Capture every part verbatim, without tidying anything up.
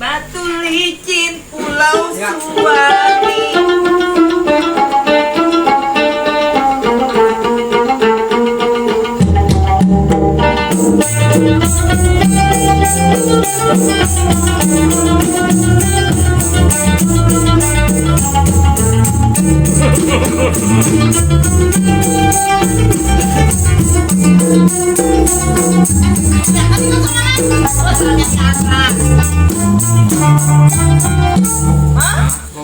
Batu licin Pulau Suwandi.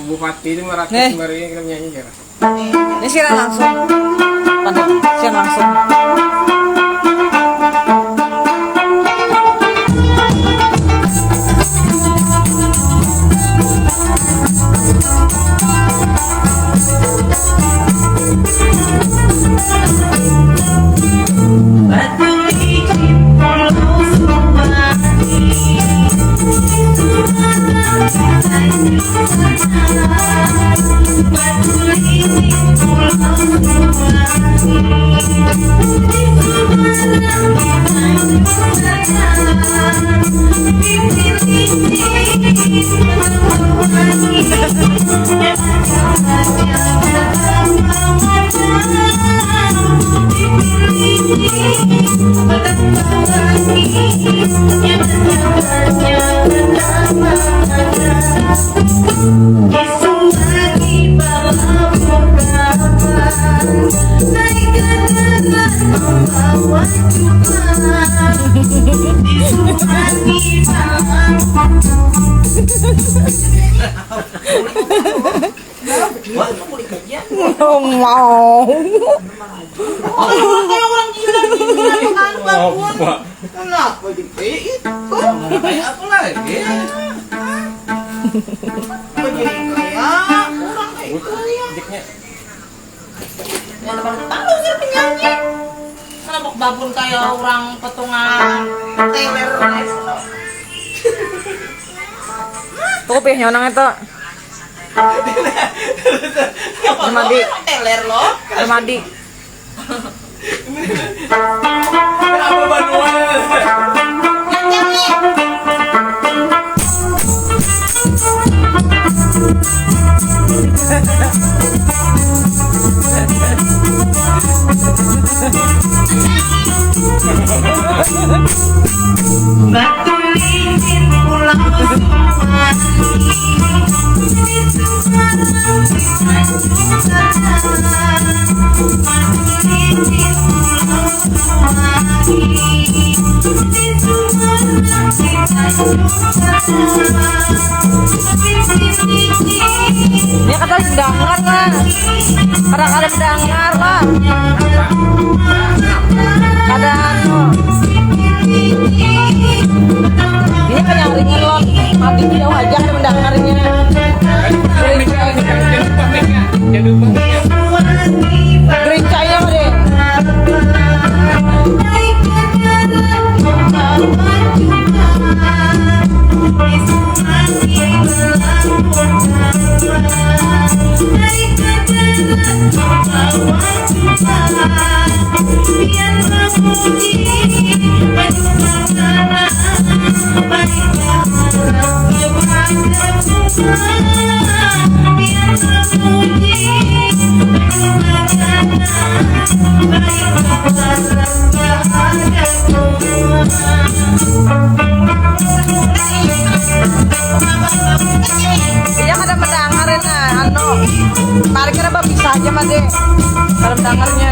Bupati itu maratus. Nih. Baru ini kita nyanyi, kira. Ini siaran langsung. Pandai, siaran langsung. Mau. Orang kayak orang gila gitu, kan, Pak Bun. Apa? Kenapa jadi kayak itu? Kayak apa lagi? Apa jadi kayak orang kayak itu ya? Diknya. Ya, teman tahu sih penyanyi. Kenapa babun kayak orang petungan teler? Tuh, pih, nyonang itu. Apa? Mandi. Orang teler loh. Mandi. Apa banua? Batu licin Pulau Suwandi. Ini kata dengar lah. Kada kada dengar lah. Kada anu. Ini penyaringan lo. Mati jauh aja kada mendengarnya. Gerincanya deh. Iya, kada mendengar ini, anu. Mari kita bisa aja, Made. Kada mendengarnya.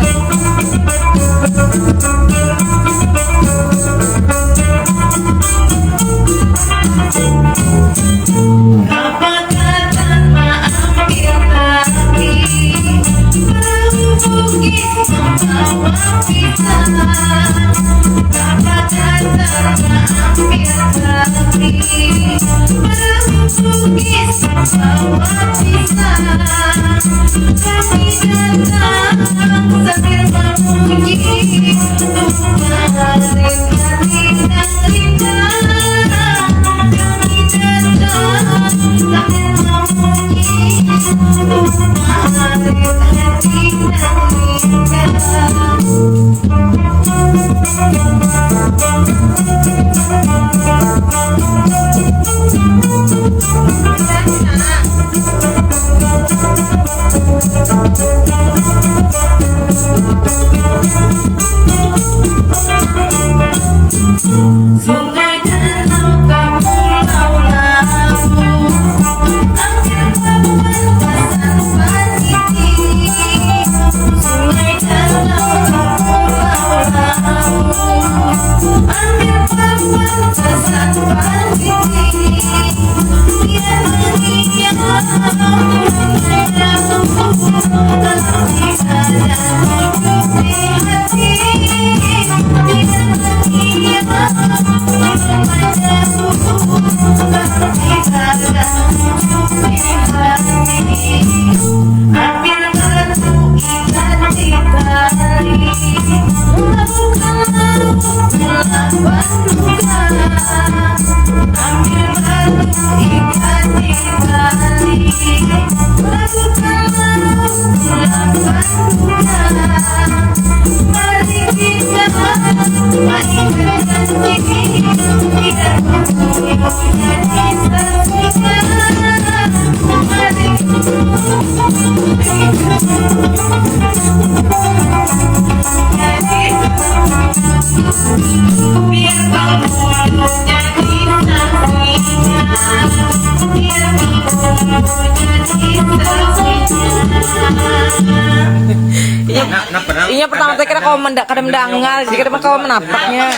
Iya, nah, nah, pernah iya, pertama ada, teh kira ada, kawa menda-, kada ada mendangar, jadi kada kawa menapaknya.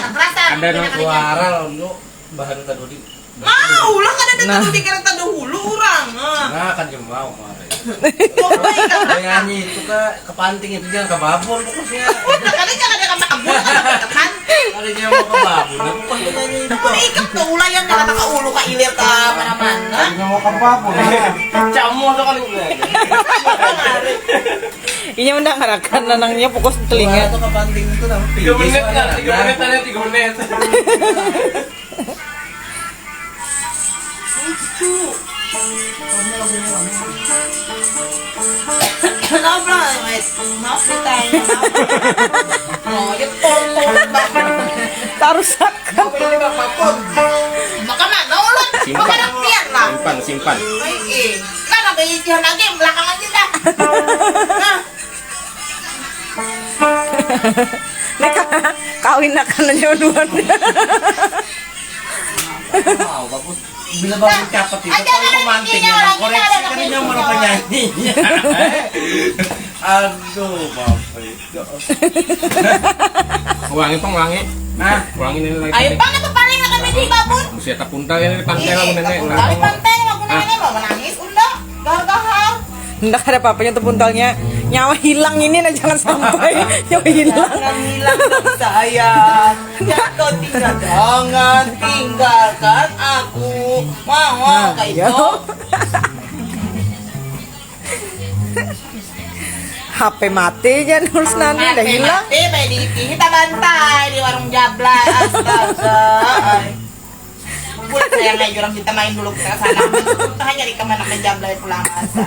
Ada nang suara lalu bahan tadi. Nah, ulah kada ada nah. Tadi kira terdahulu orang. Ah. Nah, kan cuma mau kemarin. Nyanyi itu ke kepanting itu jangan ke babon pokoknya. Udah, kada jangan ada kata kebun, kada ada tekan. Ada yang mau ke babon, aku kan nyanyi itu. Udah ikut ke ulayan, kada ke ulu, ke ilir, ke mana-mana. Ada yang mau ke babon. Camu tuh kali udah. Inya mendangarakan nanangnya fokus telinga. Wah, itu kepanting itu nang tiga menit lah, tiga menit ada, tiga menit. Lucu. Kenapa, Mas? Maaf ditanya, kenapa? Oh, ya, tolong banget. Tarusakan. Apa ini, Bang Papun? Maka mana ulun? Simpan. Maka pian lah. Simpan, simpan. Baik, eh. Nah, sampai isian lagi, belakang aja dah. Nah. Nek kawin akan aja duluan. Wow, bagus. Bila bagus cakep itu, kalau pemantiknya nang koreksi kan ini mau penyanyi. Aduh, bapak itu. Wangi, pang, wangi. Nah, wangi ini lagi. Ayo, pang, itu paling akan jadi babun. Mesti ada puntal ini di pantai lagu nenek. Puntal di pantai lagu nenek, mau menangis, unda. Gahar-gahar. Ndak ada apa-apanya tuh puntalnya. Nyawa hilang ini nah, jangan sampai. Nyawa hilang. Jangan hilang dong, sayang. Jangan tinggal. Jangan tinggalkan aku. Mau, nah, kayak iya. Itu. H P mati aja, terus nanti udah hilang. Mati, baik di, di kita bantai di warung Jabla. Astaga. Buat saya nggak jurang kita main dulu kita ke sana. Kita nyari kemana ke Jabla pulang asa.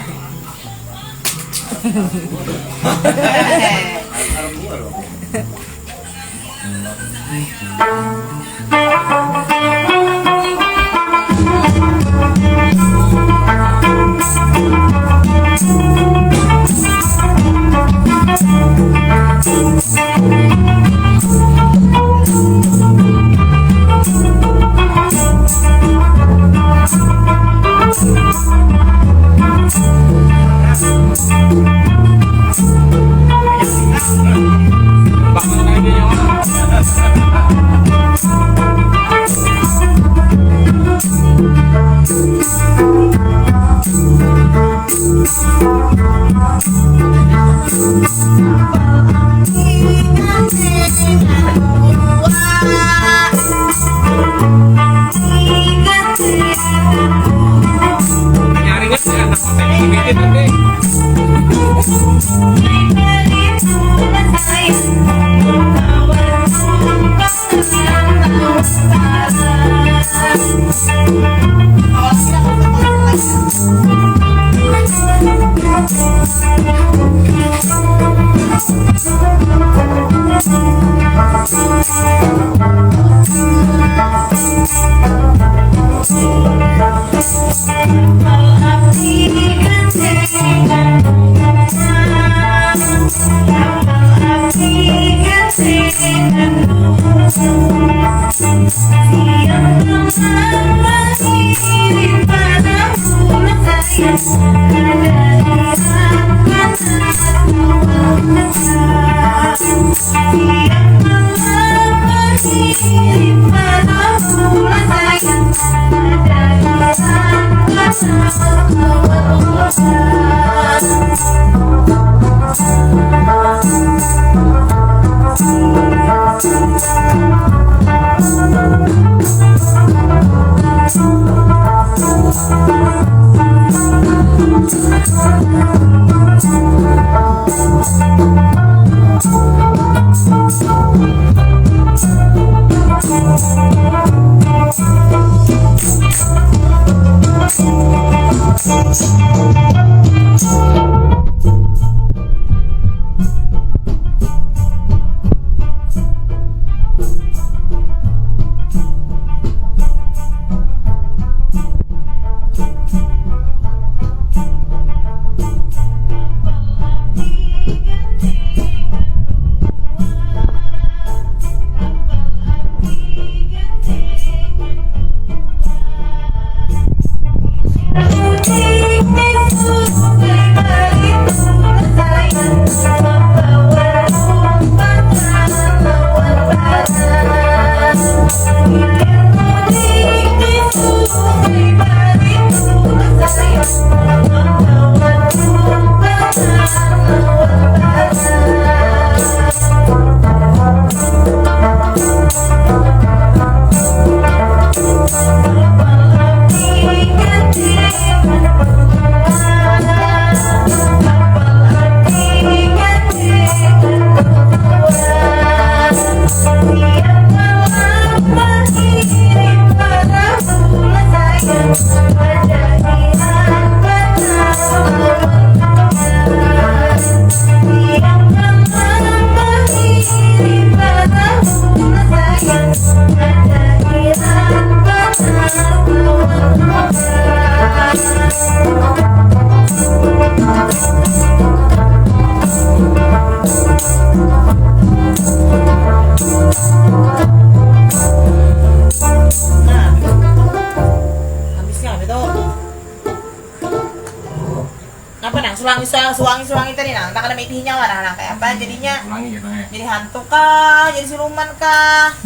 Suangi, suangi, suangi tadi nah, tak ada maitihi nyawa nah, nah kayak apa jadinya? Ulangi gitu ya. Jadi hantu kah, jadi siluman kah,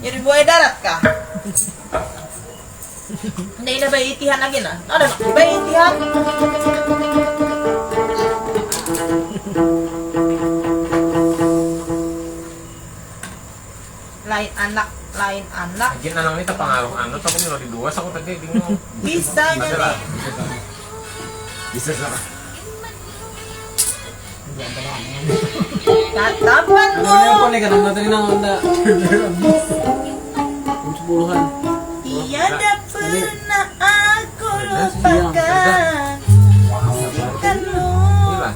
jadi buaya darat kah? Nda indah baitihan lagi nah, ada nak baitihan. Lain anak, lain anak. Aja nanang ini terpengaruh anu, aku nilai di dua, aku tadi bingung. Bisa jadi. Bisa lah. Tatapan. Namanya apa nih, kadang tadi nang anda? Jam sepuluhan. Tiada pernah aku lupakan. Ikanmu. Inilah.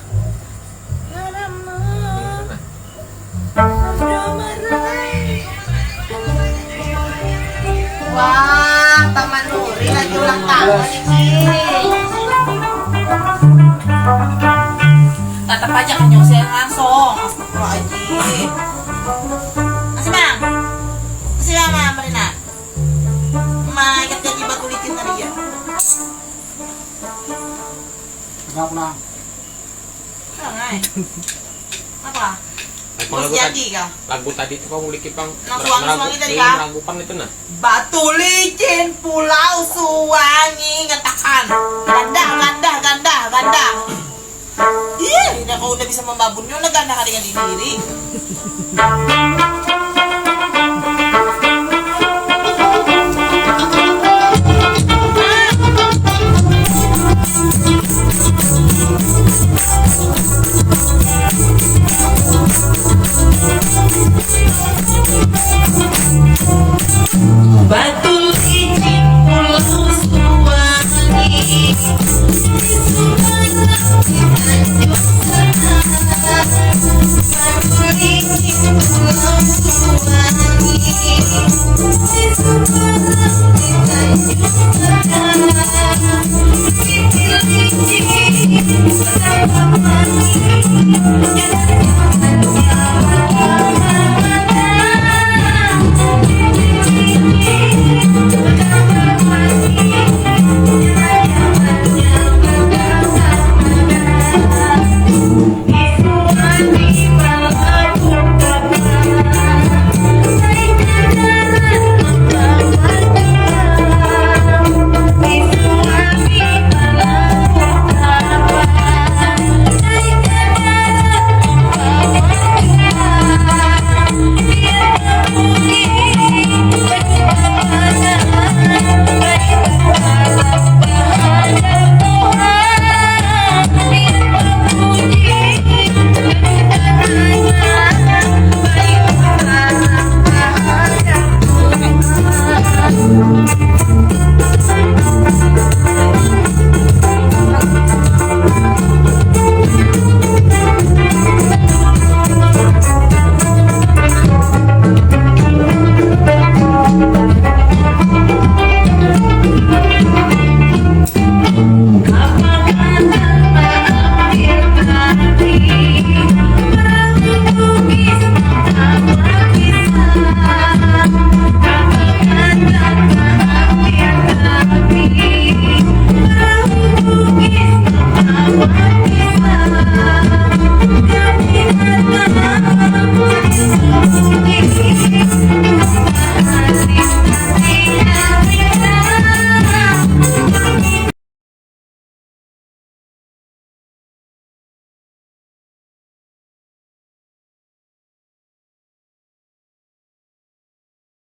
Ngaramu. Wah, Taman Nuri lagi ulang tahun ini. Tatap aja kan nyusul langsung. Astagfirullahaladzim. Masih bang. Masih bang, Marina. Ma, ingat janji batu licin tadi ya. Kenapa, Nang? Kenapa? Aku lagu tadi, kah? Lagu tadi tuh kamu lagi pang. Nah, suang-suang itu, iya, kah? Meragukan itu nah. Batu licin Pulau Suwangi ngatakan, gandah, gandah, gandah, gandah. Ih, udah kau udah bisa membabunnya, udah gandah kali yang diri.